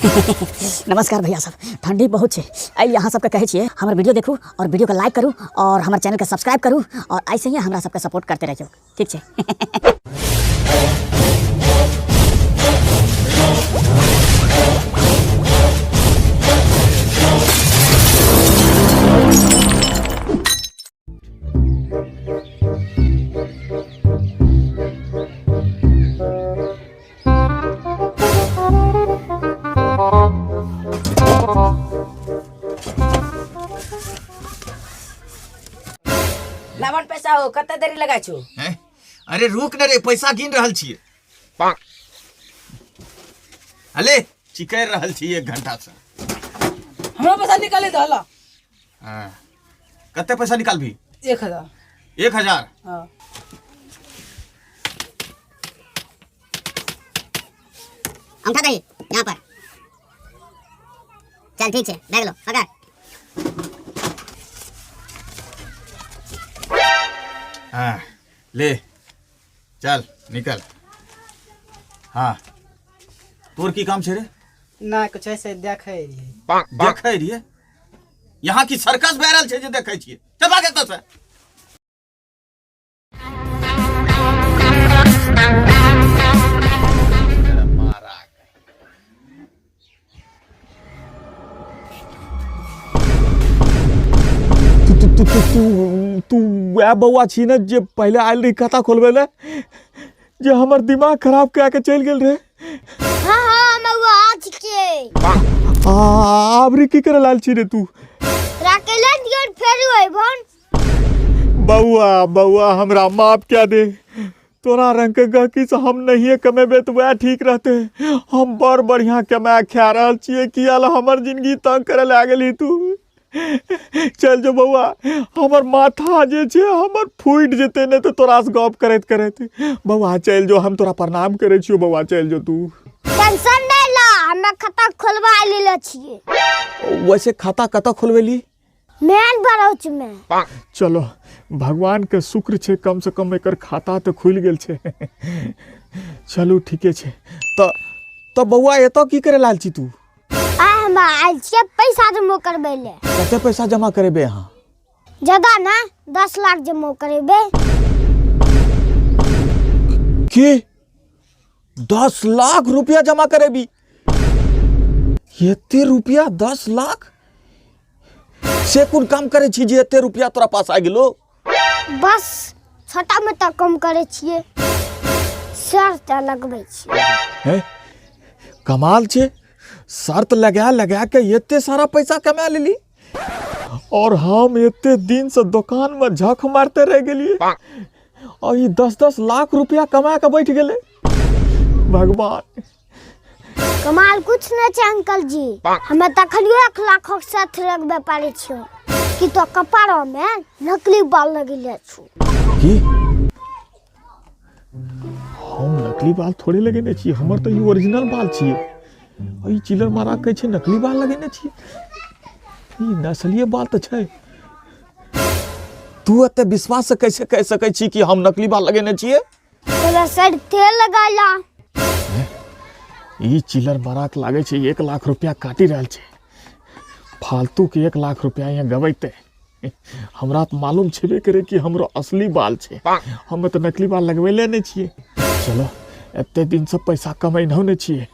नमस्कार भैया सब, ठंडी बहुत है। एहि अहाँ सबके कहै छियै हमर वीडियो देखू और वीडियो के लाइक करू और हमर चैनल के सब्सक्राइब करू और ऐसे ही हमरा सबके सपोर्ट करते रहियो। ठीक छै। लावन पैसा हो, कते देरी लगा छु? हैं? अरे रुक न रे, पैसा गिन रहल छियै। अले चिकैर रहल छी 1 घंटा से। हमरा पैसा निकाले दहला। हाँ। कते पैसा निकालबी? 1000। 1000? हाँ। अंगूठा दही यहाँ पर। चल ठीक है, बैग लो, पकड़। हाँ ले चल निकल। हाँ तोर की काम छे रे? ना कुछ ऐसे देखे रहिए। देखे रहिए? यहाँ की सर्कस भए रहल छे जे देखे छिए। चल भाग एतऽ से। तू तू तू तू तू तू वएह बौआ छी ने जे पहिले आयल रही खाता खोलबै लए, जे हमर दिमाग खराब कए के चलि गेल रहे? हाँ हाँ, हम वो आज के। आब रे की करे लाल छी रे तू? राकेला दियो फेर अइबन। बौआ बौआ हमरा माफ कए दे, तोरा रंग के गहकी से हम नहिए कमेबे तो वएह ठीक रहते। हम बड़ बढ़िया कमा खा रहल छियै, किया ला हमर जिंदगी तंग करे लए गेली तू? चल जो बौआ, हमर माथा जे छै हमर फूटि जेतै नहि तऽ तोरा से गप करैत करैत। बौआ चलि जो, हम तोरा प्रणाम करै छियौ बौआ, चलि जो तू। टेंशन नहि ला, हमे खाता खोलवा लेले छियै। वैसे खाता कतऽ खोलबेली? मेन ब्रांच में। चलो भगवान के शुक्र छै, कम से कम एकर खाता तऽ खुलि गेल छै। चलू ठीके छै। तऽ बौआ एतऽ की करे लाल छी तू? आइ हम आयल छियै पैसा जमा करबै ले। कते पैसा जमा करेबे अहाँ? ज्यादा ना, 10 लाख जमा करेबे। की 10 लाख रुपया जमा करेबी? एते रुपया 10 लाख से कोन काम करे छी जे एते रुपया तोरा पास आ गेलो? बस छोटा मोटा काम करे छियै, शर्त लगबै छियै। हैं? कमाल छे, शर्त लगा लगा के एते सारा पैसा कमा लेली और हम एते दिन से दुकान में झक मारते रह गेलिए और ई 10-10 लाख रुपया कमा के बैठ गेले। भगवान कमाल कुछ नहीं छे अंकल जी, हमें तखनियो 1 लाख के साथ रखबे पारे छियो कि तो कपाड़ो में नकली बाल लगेले छु। की हम नकली बाल थोड़े लगेने छी, हमर तो ई ओरिजिनल बाल छियै। और ई चिलर मारा कहै छै नकली बाल लगेने छी, ई नसलिए बाल तऽ छै। तू एते विश्वास से कैसे कह सकै छी कि हम नकली बाल लगेने छियै? तोरा सर तेल लगाला। ई चिलर मारा के लागै छै 1 लाख रुपया काटि रहल छै, फालतू के 1 लाख रुपया यहाँ गबैते। हमरा तऽ मालूम छेबे करे कि हमरो असली बाल छै, हम तऽ नकली बाल लगबेले नहि छियै। चलो एते दिन से पैसा कमेनहो नहि छियै,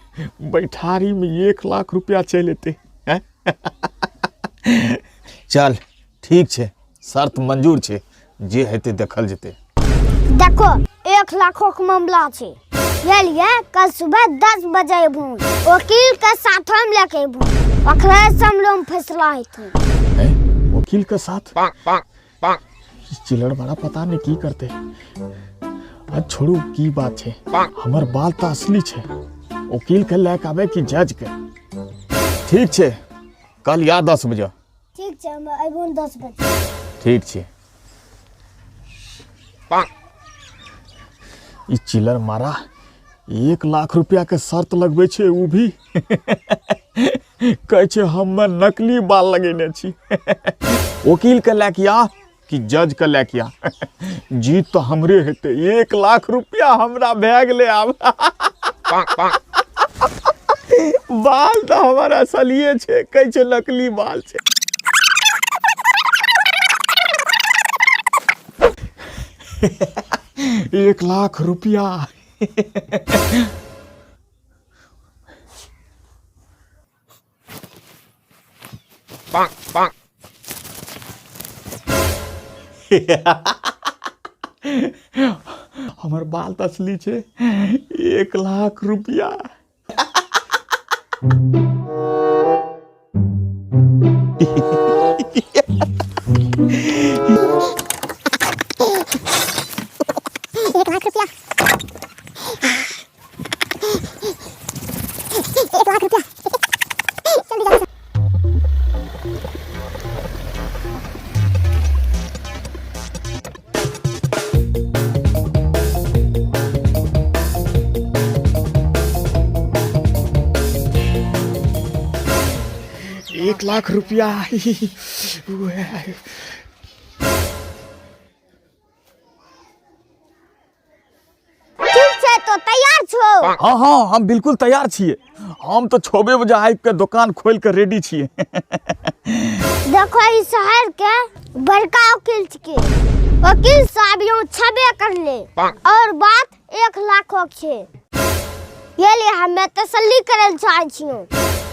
बैठारी में 1 लाख रुपया चलि एतै। हैं? चल ठीक छै, शर्त मंजूर छै, जे हेतै देखल जेतै। देखो 1 लाखों के मामला छै, ये लिए कल सुबह 10 बजे अबू, वकील के साथ हम लेके अबू, ओकरे से हम लोग फैसला हेतै। हैं? वकील के साथ? चिलर बड़ा पता नहीं की करते। आज छोड़ू की बात छै, हमर बाल तऽ असली छै, वकील के लए के आबे कि जज के? ठीक छै, कल या 10 बजे। ठीक छै, हम अबू 10 बजे। ठीक छै। ई चिलर मारा 1 लाख रुपया के शर्त लगबै छै, उ भी कहै छै हमे नकली बाल लगेने छी। वकील के लए के आ कि जज के लए के आ, जीत तऽ हमरे हेतै, 1 लाख रुपया हमरा भए गेलै आब। बाल तऽ हमर असलिए छै, कहै छै नकली बाल छै। 1 लाख रुपया। हमर बाल तऽ असली छै। 1 लाख रुपया। 1 लाख रुपया, 1 लाख रुपया। जल्दी जल्दी। 1 लाख रुपया। ठीक छै, तो तैयार छो? हाँ हाँ, हम बिल्कुल तैयार छियै। हम तो 6 बजे आबि के दोकान खोल के रेडी छियै। देखो, ई शहर के बड़का वकील छिके। वकील साहब यूं छबे कर ले और बात 1 लाख छै। ये लिए हमे तसल्ली करे लए चाहै छियो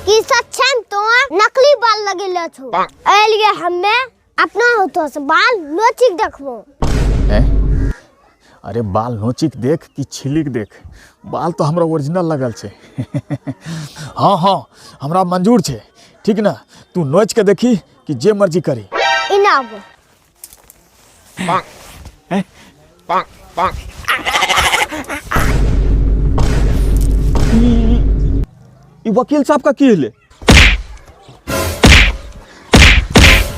कि सच्चे में तो नकली बाल लगेले छो। एहि लिए हमे अपना हाथों से बाल नोचिक देखबो। हैं? अरे बाल नोचिक देख कि छिलिक देख, बाल तो हमरा ओरिजिनल लगल छै। हाँ हाँ, हमरा मंजूर छै। ठीक ना, तू नोच के देखी कि जे मर्जी करी। इनाब। हैं? ई वकील साहब का की हेले?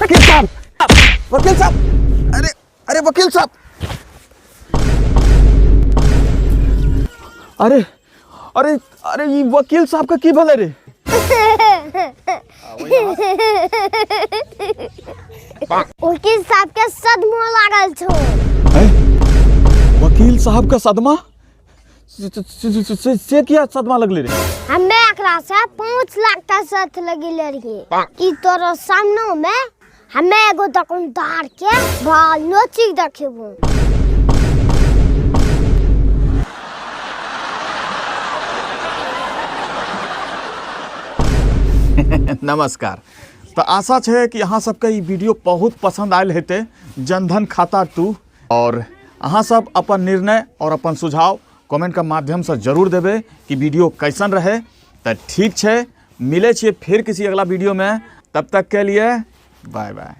वकील साहब, वकील साहब, अरे अरे वकील साहब, अरे अरे अरे, ई वकील साहब का की भेलै रे? वकील साहब के सदमा लागल छो। हैं? वकील साहब का सदमा से किया सदमा लगले रे? हमे एकरा से 5 लाख का शर्त लगेले रहिए कि तोरा सामने में हमे एगो दुकानदार के बाल नोचिक देखेबो। नमस्कार। तो आशा छै कि अहाँ सबके ई वीडियो बहुत पसंद आयल हेतै, जनधन खाता 2। और अहाँ सब अपन निर्णय और अपन सुझाव कमेंट के माध्यम से जरूर देबै कि वीडियो कैसन रहे। तो ठीक छै, मिलै छियै फिर किसी अगला वीडियो में। तब तक के लिए बाय बाय।